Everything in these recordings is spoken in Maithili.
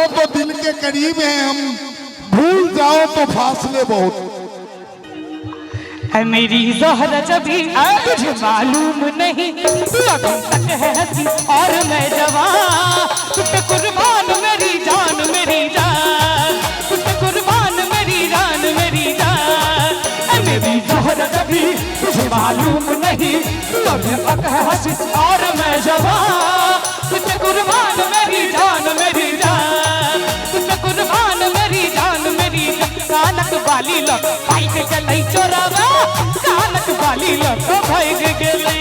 रखो तो दिल के करीब हैं हम, भूल जाओ तो फासले बहुत। है मेरी ज़ोहरा जबी तुझे मालूम नहीं, तू अभी तक है हंसी और मैं जवान। तुझ पे कुर्बान मेरी जान मेरी जान, तुझ पे कुर्बान मेरी जान मेरी जान। है मेरी ज़ोहरा जबी तुझे मालूम नहीं, तू अभी तक है हंसी और मैं जवान। तुझ पे कुर्बान मेरी जान मेरी जान, तुझ पे कुर्बान मेरी जान मेरी जान। कानक बाली लग भाग गेलै चोरवा, कानक बाली लग भाग गेलै।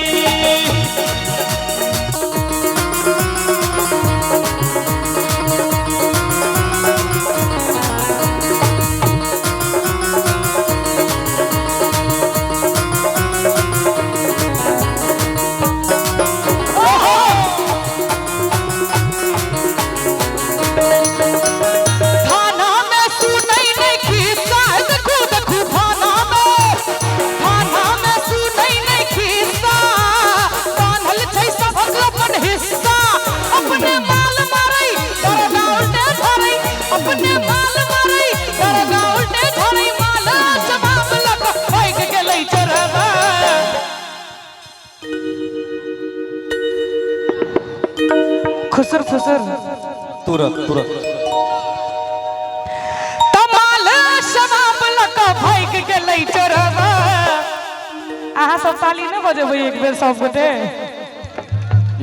थाना में सुनै नहीं खिस्सा, देखू देखू थाना में, थाना में सुनै नहीं खिस्सा, बान्हल छै सभक अपन हिस्सा। अपने माल मारै दरगा उल्टे झरै, अपने माल मारै दरगा उल्टे झरै, माल जवाब लक भागि गेलै चोरवा। खुसर फुसर तुरंत तुरंत तमाल शराब लक भागि गेलै चोरवा। अहाँ सब ताली नहि बजेबै एक बेर सब गोटे?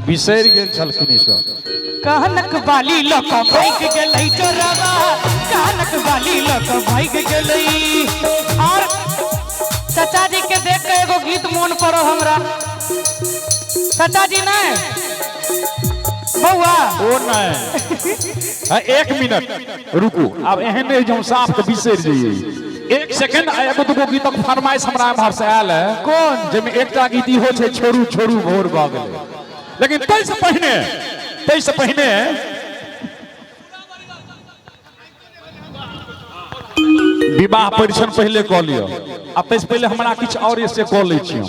बिसरि गेल छलखिन ई सब। कानक बाली लक भागि गेलै चोरवा, कानक बाली लक भागि गेलै। और चाचा जी के देख के एगो गीत मोन पड़ो हमरा। चाचा जी नहीं बउआ ओ नहीं, हाँ, एक मिनट रुकू, आब एहन नहीं जे हम साफ के बिसरि जइयै। एक सेकंड, आ एगो दूगो गीतक फरमाइश हमरा एम्हर से आयल है। कोन? जाहिमे एकटा गीत इहो छै छोड़ू छोड़ू भोर भऽ गेलै। लेकिन ताहिसँ पहिने विवाह परीक्षण पहिले कऽ लिअ, आ ताहिसँ पहिले हमरा किछु आओर से कऽ लै छी हम।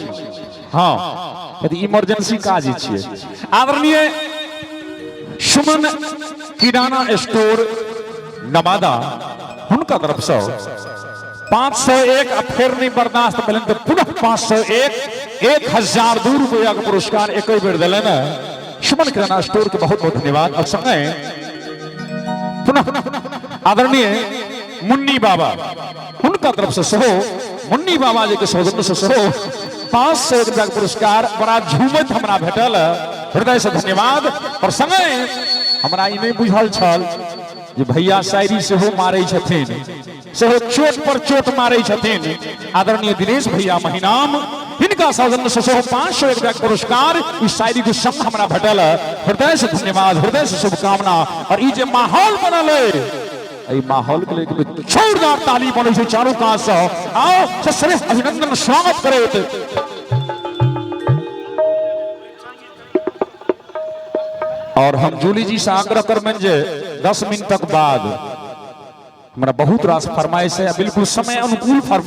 हँ, यदि इमरजेंसी काज छियै। आदरणीय सुमन किराना स्टोर नवादा, हुनका तरफसँ 501, आ फेर नहीं बर्दाश्त भेलनि तऽ पुनः 501, 1002 रुपया के पुरस्कार एक बेर देलनि। सुमन किराना स्टोर के बहुत बहुत धन्यवाद। और संगे पुनः आदरणीय मुन्नी बाबा, हुनका तरफ से सेहो, मुन्नी बाबा जी के सौजन्य से सेहो 500 रुपया के पुरस्कार बड़ा झूमैत हमरा भेटल, हृदय से धन्यवाद। और संगे हमरा ई नहीं बुझल छल जे भैया शायरी सेहो मारै छथिन, सेहो चोट पर चोट मारै छथिन। आदरणीय दिनेश भैया महिनाम, हिनका सौजन्य से सेहो 500 रुपया के पुरस्कार ई शायरी के संग हमरा भेटल, हृदय से धन्यवाद, हृदय से शुभकामना। और ई जे माहौल बनल है, एहि माहौल के लेके जोरदार ताली बनै छै चारू कात से। आओ सश्रेष्ठ अभिनंदन स्वागत करैत और हम जूली जी से आग्रह करबनि जे 10 मिनटक बाद हमरा बहुत रास फरमाइश है, बिल्कुल समय अनुकूल फरमाइश।